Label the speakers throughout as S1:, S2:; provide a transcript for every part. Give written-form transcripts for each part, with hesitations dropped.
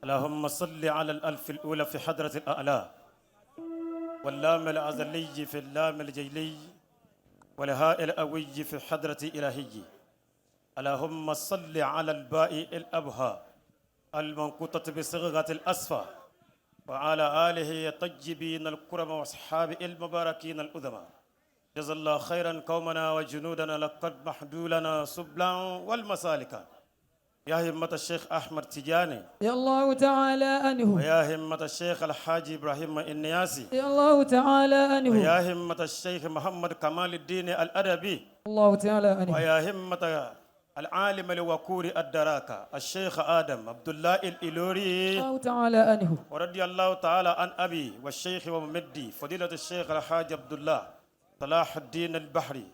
S1: اللهم صل على الألف الأولى في حضرة الأعلى، واللام الأزلي في اللام الجيلي، والهاء الأوي في حضرة إلهي. اللهم صل على الباء الأبهى المنقوطة بصيغة الأصفى، وعلى آله الطيبين الكرم وأصحابه المباركين الأذماء. جزا الله خيرا قومنا وجنودنا، لقد محدولنا سبلا والمسالك. يا همة الشيخ أحمد تجاني،
S2: رضي الله تعالى عنه.
S1: ويا همة الشيخ الحاج إبراهيم النياسي،
S2: رضي الله تعالى عنه.
S1: ويا همة الشيخ محمد كمال الدين الأدبي،
S2: الله تعالى عنه.
S1: ويا همة العالم الوكور الدراكة الشيخ آدم عبد الله الإلوري،
S2: الله تعالى عنه.
S1: ورضي الله تعالى عن أبي والشيخ وممدي فضيلة الشيخ الحاج عبد الله صلاح الدين البحري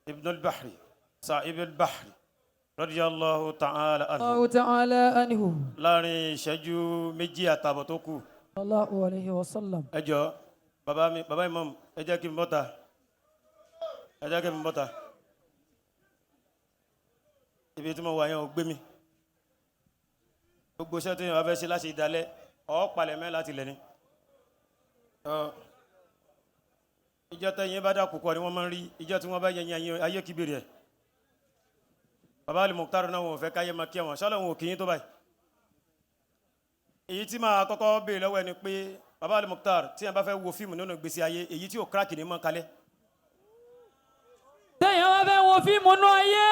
S1: ابن البحري صاحب البحر رضي الله تعالى عنه.
S2: الله تعالى عنه.
S1: Láàrin ìṣẹ́jú 2.5 tó kù,
S2: الله عليه وسلم.
S1: Ẹ jọ̀ọ́, bàbá mi, bàbá imam, ẹ jẹ́ kí n bọ́ta, ẹ jẹ́ kí n bọ́ta. Ibi tí mo wà yẹn ò gbé mi. Gbogbo iṣẹ́ tó yẹn wá fẹ́ ṣe láti ìdálẹ́ ọ̀ palẹ̀ mẹ́ láti lẹ̀ ni. Ìjọ tẹ̀yìn bá dà kúkọ ni wọ́n máa ń rí ìjọ tí wọ́n bá yẹn yẹn ayé kíbèrè ẹ̀. Bàbá Al-Mukhtar náà, wọn ò fẹ́ káyé máa kí àwọn ṣọlọ́, wọn ò kì í tó báyìí. Èyí tí máa kọ́kọ́ béèrè lọ́wọ́ ẹni pé, bàbá Al-Mukhtar, tí yẹn bá fẹ́ wo fíìmù nínú ìgbésí ayé, èyí tí ò crack ní mọ́ kalẹ̀.
S2: Téèyàn bá fẹ́ wo fíìmù nú ayé,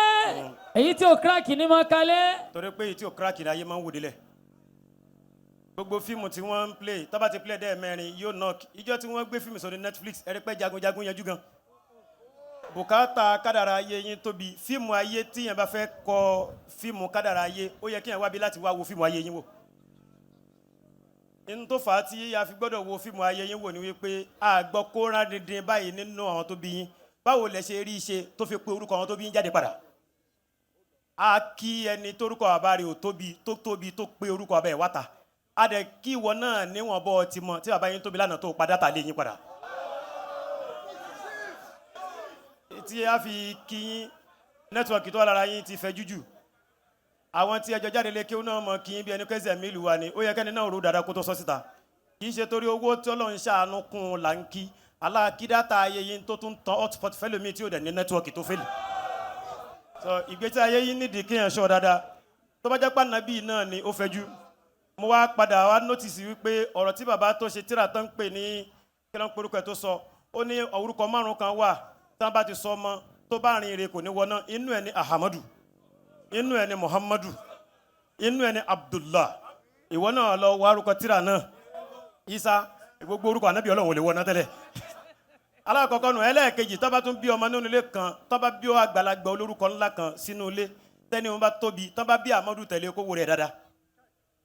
S2: èyí tí ò crack ní máa kalẹ̀.
S1: Torí pé èyí tí ò crack ní ayé máa ń wò délẹ̀. Gbogbo fíìmù tí wọ́n ń play, tó bá ti play dẹ́ẹ̀ mẹ́rin, yóò knock. Ìjọ tí wọ́n gbé fíìmù sórí Netflix, ẹ̀rí pé jagunjagun yanjú gan. Bùkátà kádàrá ayé yín tóbi. Fíìmù ayé tí yẹn bá fẹ́ kọ fíìmù kádàrá ayé, ó yẹ kí yẹn wábi láti wá wo fíìmù ayé yín wò. N tó fà á tí a fi gbọ́dọ̀ wo fíìmù ayé yín wò ni wípé a gbọ́ kó rán dídín báyìí nínú àwọn tó bí yín. Báwo lẹ ṣe rí i ṣe tó fi pé orúkọ àwọn tó bí yín jáde padà? A kí ẹni tórúkọ bàbá rẹ̀ ò tóbi tó tóbi tó pé orúkọ bàbá ẹ̀ wá ta. A dẹ̀ kí ìwọ náà níwọ̀n bọ́ ọ ti mọ tí bàbá yín tóbi lánàá tó padà tà lé yín padà. Tí a fi kí yín, network tó wà lára yín ti fẹ́ jújù. Àwọn tí ẹjọ́ jáde lé kí ó náà mọ kí yín bí ẹni kẹsẹ̀ mílùú wa ni. Ó yẹ kẹ́ni náà rò dáadáa kó tó sọ síta. Kì í ṣe torí owó tí Ọlọ́run ṣàánú kún un là ń kí aláàkídátà ayé yín tó tún tan hotspot fẹ́lòmíì tí ó dẹ̀ ní network tó fẹ́lẹ̀. So ìgbésí ayé yín nídìí kéèyàn ṣọ́ dáadáa. Tó bá jẹ́ pé ànábì náà ni ó fẹ́jú. Mo wá padà wá notice wípé ọ̀rọ̀ tí bàbá tó ṣe tíra tó ń pè ní kí ló ń porúkọ ẹ̀ tó sọ, ó ní orúkọ márùn kan wà tí wọ́n bá ti sọ ọmọ tó bá rin ire kò ní wọná. Inú ẹ̀ ní Ahamadu, inú ẹ̀ ní Muhammadu, inú ẹ̀ ní Abdullah. Ìwọ náà lọ wá orúkọ tíra náà. Isa, gbogbo orúkọ ànábì Ọlọ́run ò lè wọná tẹ́lẹ̀. Alákọ̀ọ́kọ́ nù. Ẹlẹ́ẹ̀kejì, tó bá tún bí ọmọ nínú ilé kan, tó bá bí àgbàlagbà olórúkọ ńlá kan sínú ilé, tẹ́ni wọn bá tóbi, tó bá bí Amadu tẹ̀lé, kó wo rẹ̀ dáadáa,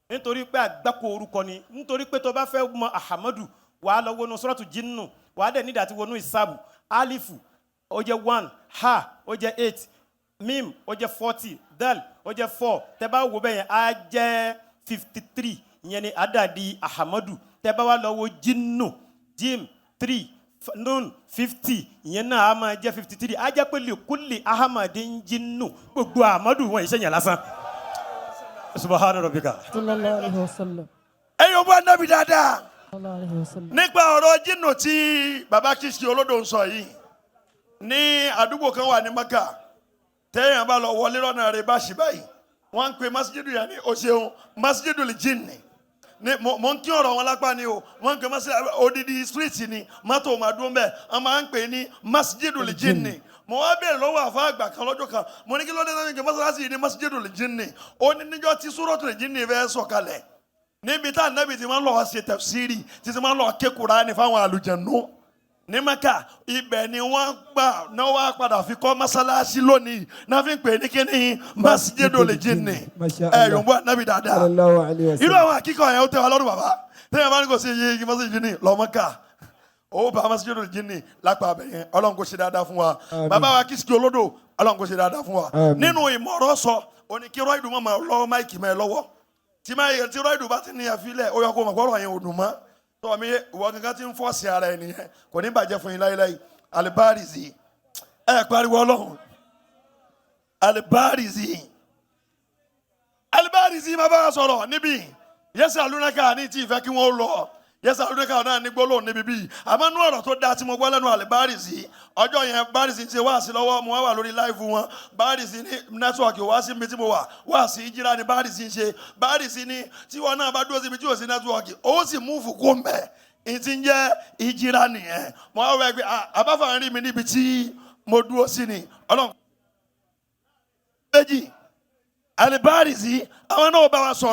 S1: nítorí pé àgbákò orúkọ ni. Nítorí pé tó bá fẹ́ mọ Ahamadu, wàá lọ wọnú sọ́rọ́tù jinnu, wàá dẹ̀ nídàá ti wọnú ìsáàbù. Alifu ó jẹ́ 1, ha ó jẹ́ 8, mim ó jẹ́ 40, dal ó jẹ́ 4. Tẹ́ bá wo bẹ́ẹ̀ yẹn, á jẹ́ 53. Ìyẹn ni àdàdì Ahamadu. Tẹ́ bá wá lọ wo jinnu, jim 3, nun 50, ìyẹn náà á máa jẹ́ 53. Á jẹ́ pé lèkúlè ahamadin jinnu, gbogbo Ahamadu wọn ìṣẹ̀yìn lásán. Subahana rabbika.
S2: Sallallahu alayhi wa sallam.
S3: Ẹ̀yin ò bá nábì dáadáa.
S2: Sallallahu alayhi wa sallam.
S3: Nípa ọ̀rọ̀ jìnnà tí baba Kìsì olódò ń sọ yìí, ní àdúgbò kan wà ní Maka, tẹ́yàn bá lọ wọlé lọ́nà rẹ̀ bá ṣì báyìí, wọ́n ń pe masjidu yẹn ní o ṣeun masjidu lè jinni ní mo ń kí ọ̀rọ̀ wọn lápá ni o. Wọ́n ń pe masjidu, odidi street ni, mọ́tò máa dún bẹ́ẹ̀, wọ́n máa ń pè ní masjidu lè jinni. Mo wá bèèrè lọ́wọ́ àfa àgbà kan lọ́jọ́ kan, mo ní kí ló dé sọ́yìn kí mọ́sálásí yìí ní masjidu lè jinni? Ó ní níjọ́ tí súrọ́tù lè jinni fẹ́ sọ̀kalẹ̀, níbi tá ànábì ti máa ń lọ ṣe tafsiri, tí ti máa ń lọ ké Kùránì fáwọn àlùjànnú ní Maka, ibẹ̀ ni wọ́n gbà náà wá padà fi kọ́ mọ́sálásí lónìí náà fi ń pè ní kíní masjidul jinni.
S4: Masha
S3: Ẹ
S4: Allah.
S3: yòǹbó ànábì dáadáa.
S4: Sallallahu alayhi wa
S3: Irú
S4: sallam.
S3: àwọn akíkọ̀ yẹn, ó tẹ́ wa lọ́rùn. Bàbá tẹ́yìn bá ní kò sí iye igi masjidul jinni lọ Maka, ó bá masjidul jinni lápá abẹ yẹn. Ọlọ́run kò ṣe dáadáa fún wa.
S4: Àmín.
S3: Bàbá wa Kìsìkì olódò, Ọlọ́run kò ṣe dáadáa fún wa.
S4: Àmín.
S3: Nínú ìmọ̀ọ́rọ̀ sọ oníkírọ́ ìdùnmọ̀ máa lọ́wọ́ mic mẹ́ lọ́wọ́ tí máa yẹ tí rọ́ìdù bá ti ní àfilẹ̀, ó yọ kó mọ̀ kọ́rọ̀ yẹn ò dùn mọ́ tọ́ mi. Ìwọ kankan ti ń force ara ẹ̀ nìyẹn, kò ní bàjẹ́ fún yín láéláé. Alibarizi, ẹ pariwo Ọlọ́run. Alibarizi, alibarizi máa bá wa sọ̀rọ̀ níbí. Yẹ́sà lúnákà ní tí ìfẹ́ kí wọ́n lọ. Yẹ́sà lúnákà náà ní gbólóhùn níbi bíi. Àmọ́ nú ọ̀rọ̀ tó dáa tí mo gbọ́ lẹ́nu àlè Bárìsì. Ọjọ́ yẹn Bárìsì ń ṣe wáàsí lọ́wọ́, mo wá wà lórí láìfù wọn. Bárìsì ní nẹ́tíwọ̀kì wá sí mi tí mo wà. Wáàsí ìjìrá ni Bárìsì ń ṣe. Bárìsì ní tí wọn náà bá dúró síbi tí ò sí nẹ́tíwọ̀kì, ó sì múfù kó mbẹ̀. Ìtì ń jẹ́ ìjìrá nìyẹn. Mo wá wẹ̀ pé àbáfà ń rí mi níbi tí mo dúró sí ni. Ọlọ́run méjì, Àlè Bárìsì, àwọn náà bá wa sọ̀rọ̀.